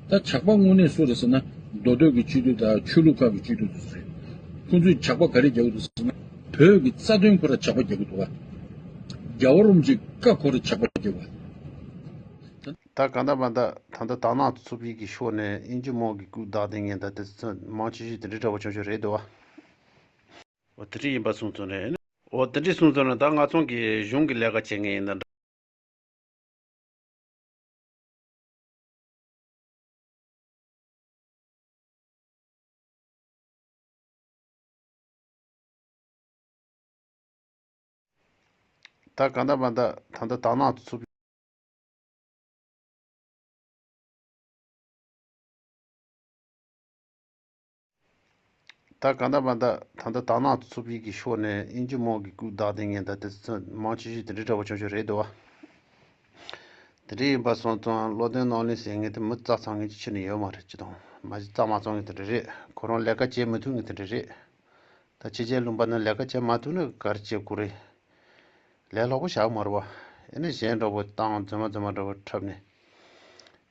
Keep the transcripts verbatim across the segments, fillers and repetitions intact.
ད་ཇག་པ་དངོས་གནས་སུ་རེད་ཟེར་ན། མདོ་སྟོད་ཀྱི་སྤྱི་འཐུས་དང་ཆོས་ལུགས་ཁག་གི་སྤྱི་འཐུས་དེ་ཚོ་རེད། ཁོང་ཚོས་ཇག་པ་ག་རེ་རྒྱག་གི་འདུག་ཟེར་ན། བོད་ཀྱི་རྩ་དོན་ཁོ་ར་ཇག་པ་རྒྱག་གི་འདུག་བ། རྒྱལ་བ་རིན་པོ་ཆེའི་བཀའ་ཁོ་ར་ཇག་པ་རྒྱག་པ། ད་གང་ལྟར་མ་ད་ད་ལྟ་དར་ནག་ཚོགས་པའི་གི་ཕྱོགས་ནས་དབྱིན་ཇི་དམག་གི་སྐུ་བདག་དེ་ངན་ད་དེ་ཚོ་མང་ཆེ་ཤོས་དེ་འདྲའི་འདྲ་པོ་ཆུང་ཆུང་རེད་འདུག་བ། འོ་དེ་འདྲ་ཡིན་པ་སོང་ཙང་ནས། འོ་དེ་འདྲ་སོང་ཙང་ནས་ད་ང་ཚོ་གི་གཞུང་གི་ལས་ཀ་བྱེད་མཁན་ཡིན་ད། ད་གང་ལྟར་མ་ད་ད་ལྟ་དར་ནག་ཚོགས་པའི། ད་གང་ལྟར་མ་ད་ད་ལྟ་དར་ནག་ཚོགས་པའི་གི་ཕྱོགས་ནས་དབྱིན་ཇི་དམག་གི་སྐུ་བདག་དེ་ངན་ད་དེ་ཚོ་མང་ཆེ་ཤོས་དེ་འདྲའི་འདྲ་པོ་ཆུང་ཆུང་རེད་འདུག་བ། དེ་འདྲ་ཡིན་པ་སོང་ཙང་བློ་བརྟན་རྣམ་གླིང་ཟེར་མཁན་དེ་མི་རྩ་ཚང་མཁན་ཅིག་ཁྱོན་ནས་ཡོད་མ་རེད། ཅི་དང་མ་གཞི་རྩ་མ་ཚང་མཁན་དེ་འདྲ་རེད། ཁོ་རང་ལས་ཀ་བྱེད་མི་ཐུབ་མཁན་དེ་འདྲ་རེད། ད་ཕྱི་རྒྱལ་ལུང་པ་ན་ལས་ཀ་བྱེད་མ་ཐུབ་ན་ག་རེ་བྱེད་དགོས་རེད། ལས་སླ་པོ་བཞག་མ་རེད་བ། ཨེ་ནི་གཞན་འདྲ་པོ་བཏང་རྫུན་མ་རྫུན་མ་འདྲ་པོ་འཁྲབ་ནས།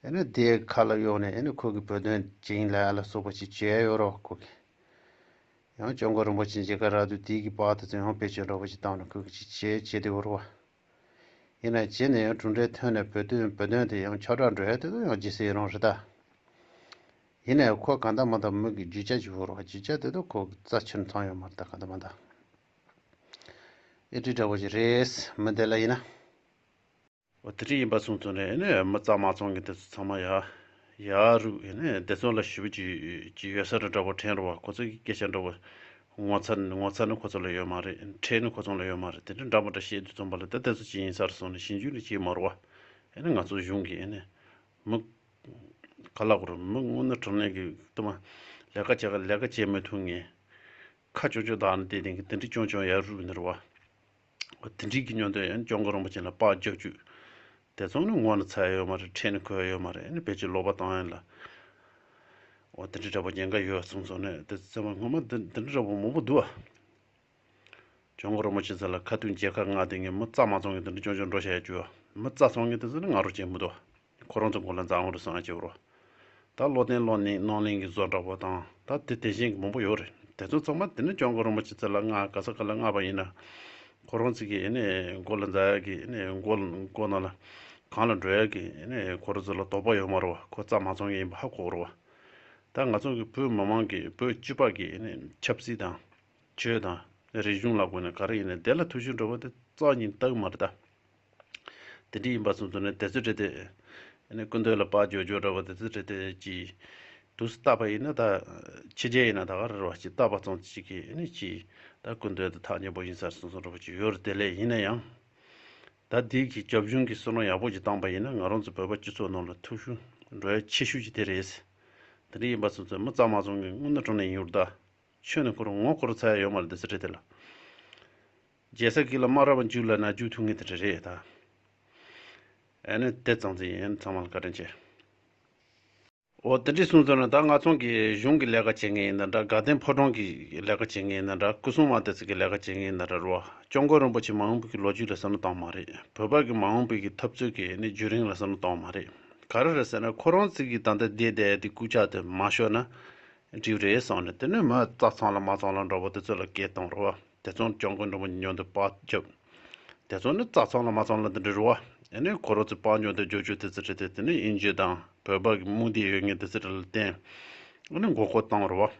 ཨེ་ནི་དེའི་ཁ་ལ་གཡོགས་ནས་ཨེ་ནི་ཁོ་གི་བོད་དོན་བྱིངས་ལ་ལ་སོགས་པ་ཞིག་བྱས་ཡོད་རོགས་ཁོ་གི། ཡང་སྐྱབས་མགོན་རིན་པོ་ཆེ་མཇལ་ཁ་རག་དུས་དེའི་གི་བར་དུ་ཚོ་ཡང་བེད་སྤྱོད་འདྲ་པོ་ཞིག་བཏང་ནས་ཁོ་གི་ཅིག་བྱས་བྱས་དེ་ཡོད་རོགས་བ། ཡིན་ན་རྗེས་ནས་ཡང་གྲུབ་འབྲས་ཐོན་ནས་བོད་དོན་བོད་དོན་དེ་ཡང་ཁྱབ་བསྒྲགས་འགྲོ་ཡ་དེ་ཚོ་ཡང་ཇི་སྲིད་ཡིན་རུང་རེད་ད། ཡིན་ནའི་ཁོ་གང་ལྟར་མ་ལྟར་མི་གི་རྒྱུ་ཆ་ཞིག་ཡོད་རེད་བ། རྒྱུ་ཆ་དེ་ཚོ་ཁོ་གི་རྩ་ཆེན་ཚང་ཡོད་མ་རེད་ད་གང་ལྟར་མ་ལྟར། ཨེ་འདྲ་འདྲ་པོ་ཞིག་རེད། མི་དེ་ལ་ཡིན་ན། འོ་དེ་འདྲ་ཡིན་པ་སོང་ཙང་ནས་ཨེ་ནས་མི་རྩ་མ་ཚང་གི་དེ་ཚོ་ཚང་མ་ཡ་ཡ་རུ་ཨེ་ནས་སྡེ་ཚན་ལ་ཞུ་བ་ཅིག་ཅིག་ཡོད་ས་རེད་འདྲ་པོ་དྲན་རེད་བ། ཁོ་ཚོ་གི་སྐད་ཆ་འདྲ་པོ་ངོ་ཚ་ངོ་ཚ་ནི་ཁོ་ཚོ་ལ་ཡོད་མ་རེད། ཁྲེལ་ནི་ཁོ་ཚོ་ལ་ཡོད་མ་རེད། དེ་འདྲ་འདྲ་མི་འདྲ་བཤད་དུས་ཙམ་པ་ལ་ད་དེ་ཚོ་ཅི་ཡིན་ས་རེད་སོང་ནས་ཞིབ་འཇུག་ནི་བྱེད་མ་རེད་བ། ཨེ་ནས་ང་ཚོ་གཞུང་གི་ཨེ་ནས་མི་ག་ལ་གོ་རུ་མི་དངོས་གནས་དྲང་གནས་ཀྱི་ལྟུ་མ་ལས་ཀ་བྱེད་ཀ་ལས་ཀ་བྱེད་མི་ཐུབ་ངེས། ཁ་ཅུང་ཅུང་བདག་ནི་དེ་དེང་གི་དེ་འདྲི་ཅུང་ཅུང་ཡར་རུ་ནི་རུ་བ། དེ་འདྲི་གི་ཉོན་དོན་ཡང་སྐྱབས་མགོན་རིན་པོ་ཆེ་ལ་དཔག་རྒྱབ་བཅུག་དེ་ཚོ་ནི་ངོ་ནས་ཚ་ཡ་ཡོད་མ་རེད། ཁྲེལ་ནི་ཁོ་ཡ་ཡོད་མ་རེད། ཨ་ནི་ཕལ་ཆེར་ལོག་པ་བཏང་ཡ་ལ། འོ་དེ་འདྲི་འདྲ་པོ་ཉེན་ཁ་ཡོད་སོང་སོང་ནས་དེ་ཚོ་ཚང་མ་ངོ་མ་དེ་དེ་འདྲི་འདྲ་པོ་མང་པོ་འདུག་བ། སྐྱབས་མགོན་རིན་པོ་ཆེ་ཚོ་ལ་ཁ་ཐུག་མཇལ་ཁ་མངགས་དེ་ངས་མི་རྩ་མ་ཚང་གི་དེ་འདྲ་ཅུང་ཅུང་འགྲོ་བྱ་ཡ་བཅུག་མི་རྩ་ཚང་གི་དེ་ཚོ་ནི་ང་རོ་ཅན་མི་འདུག་ཁོ་རང་ཚོ་མགོ་ལ་འཛག་འོང་རུ་སང་ཅེ་རོ། ད་བློ་བརྟན་བློ་ནི་རྣམ་གླིང་གི་བཟོ་འདྲ་པོ་དང་ད་དེ་དེ་བཞིན་གི་མང་པོ་ཡོད་རེད། དེ་ཚོ་ཚང་མ་དེ་ནི་སྐྱབས་མགོན་རིན་པོ་ཆེ་ཚོ་ལ་མངགས་ག་ས་ག་ལ་མངགས་པ་ཡིན་ན། ཁོ་རང་ཚོ་གི་ཨེ་ནས་མགོ་ལ་འཛག་ཡ་གི་ཨེ་ནས་མགོ་མགོ་ནང་ལ་གང་ལ་འགྲོ་ཡ་གི་ཨེ་ནས་ཁོ་རང་ཚོ་ལ་དོགས་པ་ཡོད་མ་རེད་བ། ཁོ་རྩ་མ་ཚང་གི་ཡིན་པ་ཧ་གོ་རེད་བ། ད་ང་ཚོ་གི་བོད་མི་མང་གི་བོད་སྤྱི་པ་གི་ཨེ་ནས་ཆབ་སྲིད་དང་། ཆོས་དང་། རིག་གཞུང་ལ་དགོས་ནས་ག་རེ་ཡིན་ནས་དེ་ལ་ཐུགས་ཤུགས་འགྲོ་བ་དེ་རྩ་ཉིད་ལྟ་གི་མ་རེད་ད། དེ་འདྲ་ཡིན་པ་སོང་ཙང་ནས་དེ་ཚོ་རེད་དེ། ཨ་ནི་སྐུ་མདུན་ལ་དཔའ་འཇོག་འཇོག་འདྲ་བ་དེ་ཚོ་རེད་དེ་ཅི། དུས་སུ་བལྟས་པ་ཡིན་ན་ད། ཕྱི་རྒྱལ་ཡིན་ན་ད་ག་རེ་རེད་བ་ཅི་བལྟས་པ་ཙམ་ཅིག་གིས་ཨ་ནི་ཅི། ད་སྐུ་མདུན་དེ་ཐག་ཉེ་པོ་ཡིན་ས་སོང་སོང་འདྲ་བ་ཅིག་ཡོད་རེད་དེ་ལས་ཡིན་ན་ཡང་། ད་འདི་གི་རྒྱབ་ལྗོངས་ཀྱི་བསམ་བློ་ཡག་པོ་ཅིག་བཏང་པ་ཡིན་ན་ང་རང་ཚོ་བོད་པ་སྤྱི་ཚོགས་ནང་ལ་ཐུགས་ཤུགས་འགྲོ་ཡ་ཆེ་ཤོས་ཅིག་དེ་རེད། དེ་འདྲ་ཡིན་པ་སོང་ཙང་མི་རྩ་མ་ཚང་གི་དངོས་གནས་དྲང་གནས་ཡིན་རུང་ད། ཆོས་ནི་ཁོ་རང་ངོ་ཁོ་རང་ཚ་ཡ་ཡོད་མ་རེད་དེ་ཚོ་རེད་དེ་ལ། རྒྱལ་ས་གི་ལ་མ་ར་བ་འཇུ་ལ་ན་འཇུ་ཐུབ་ངེས་དེ་འདྲ་རེད་ད། ཨ་ནི་དེ་ཙང་ཙི་ཡིན་ཚང་མ་ལ་བཀའ་དྲིན་ཆེ། འོ་དེ་འདྲ་སོང་ཙང་ན་ད་ང་ཚོ་གི་གཞུང་གི་ལས་ཀ་བྱེད་མཁན་ཡིན་ན་འདྲ། དགའ་ལྡན་ཕོ་བྲང་གི་ལས་ཀ་བྱེད་མཁན་ཡིན་ན་འདྲ། སྐུ་སྲུང་དམག་དེ་ཚོ་གི་ལས་ཀ་བྱེད་མཁན་ཡིན་ན་འདྲ་རོ། སྐྱབས་མགོན་རིན་པོ་ཆེ་མ་འོངས་པའི་གི་ལོ་རྒྱུས་ལ་བསམ་བློ་བཏང་མ་རེད། བོད་པ་གི་མ་འོངས་པའི་གི་འཐབ་རྩོད་གི་ནི་བརྒྱུད་རིམ་ལ་བསམ་བློ་བཏང་མ་རེད། ག་རེ་རེད་ཟེར་ན་ཁོ་རང་ཚོ་གི་ད་ལྟ་བསྡད་བསྡད་དེ་སྐུ་ཕྱག་དེ་མ་ཤོར་ན། འགྲིག་རེད་བསམ་ནས་དེ་ནས་མི་རྩ་ཚང་ལ་མ་ཚང་ལ་འདྲ་པོ་དེ་ཚོ་ལ་སྐད་བཏང་རོགས། དེ་ཚོ་སྐྱབས་མགོན་རིན་པོ་ཆེ་མཉམ་དུ་དཔའ་རྒྱབ། དེ་ཚོ་ནི་རྩ་ཚང་ལ་མ་ཚང་ལ་འདི་འདྲ་རོགས། ཨ་ནི་ཁོ་རང་ཚོ་དཔའ་མཉམ་དུ་རྒྱབ་སྐྱོར་དེ་ཚོ་བྱས་ཏེ་དེ་ནས་དབྱིན་ཇི་དང་བོད་པ་གི་མུ་མཐུད་ཡོད་མཁན་དེ་ཚོ་ལ་བརྟེན། ཨ་ནི་མགོ་སྐོར་བཏང་རོགས།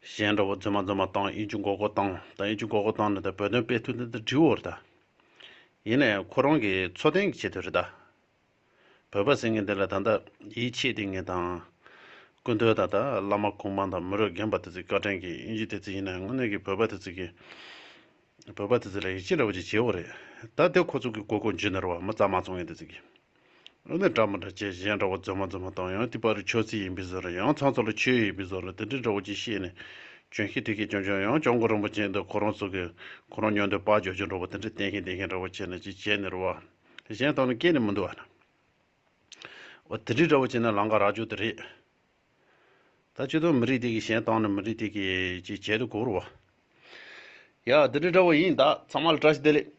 གཞན་འདྲ་པོ་རྫུན་མ་རྫུན་མ་བཏང་དབྱིན་ཇི་མགོ་སྐོར་བཏང་ད་དབྱིན་ཇི་མགོ་སྐོར་བཏང་ནས་ད་བོད་དོན་སྤེལ་ཐུབ་ན་ད་འགྲིག་འོར་ད། ཡིན་ནའི་ཁོ་རང་གི་འཚོ་རྟེན་གྱི་ཆེད་དུ་རེད་ད། བོད་པ་ཟེར་མཁན་དེ་ལ་ད་ལྟ་ཡིད་ཆེས་དེ་ངས་དང་། སྐུ་མདུན་ད་ལྟ་བླ་མ་གོང་མ་དང་མི་རབས་རྒན་པ་དེ་ཚོའི་བཀའ་དྲིན་གྱིས་དབྱིན་ཇི་དེ་ཚོ་ཡིན་ན་དངོས་གནས་ཀྱི་བོད་པ་དེ་ཚོ་གི། བོད་པ་དེ་ཚོ་ལ་ཡིད་ཆེས་འདྲ་བོ་ཅིག་བྱེད་འོ་རེད། ད་དེ་ཁོ་ཚོ་གི་མགོ་སྐོར་འཇུ་ནི་རེད་བ་མི་རྩ་མ་ཚང་ཡིན་དེ་ཚོ་གི། དངོས་གནས་འདྲ་མི་འདྲ་བྱས་གཞན་འདྲ་བོ་རྫུན་མ་རྫུན་མ་བཏང་ཡང་དེ་པར་ཆོས་སྲིད་ཡིན་པའི་བཟོ་འདྲ་ཡང་ཚང་ཚོ་ལ་ཆོས་ཡིན་པའི་བཟོ་འདྲ་དེ་འདྲའི་འདྲ་བོ་ཅིག་བཤད་ནས། གྱོན་ཤི་དེ་གི་གྱོན་གྱོན་ཡང་སྐྱབས་མགོན་རིན་པོ་ཆེ་འདི་ཁོ་རང་ཚོ་གི་ཁོ་རང་མཉམ་དུ་དཔའ་བརྗོད་རྒྱུ་འདྲ་བོ་དེ་འདྲ་བསྟན་མཁན་བསྟན་མཁན་འདྲ་བོ་བྱས་ནས་ཅིག་བྱས་ནས་རེད་བ། གཞན་དང་ནི་སྐྱེས་ནས་མི་འདུག་བ་ན། འོ་དེ་འདྲའི་འདྲ་བོ་བྱས་ན་ལམ་ཁ་རག་རྒྱུ་དེ་རེད། ད་སྤྱི་དོན་མི་རིགས་དེ་གི་གཞན་དང་ནི་མི་རིགས་དེ་གི་ཅིག་བྱས་དུ་གོ་རུ་བ། ཡ་དེ་འདྲའི་འདྲ་བོ་ཡིན་ད་ཚང་མ་ལ་བཀྲ་ཤིས་བདེ་ལེགས།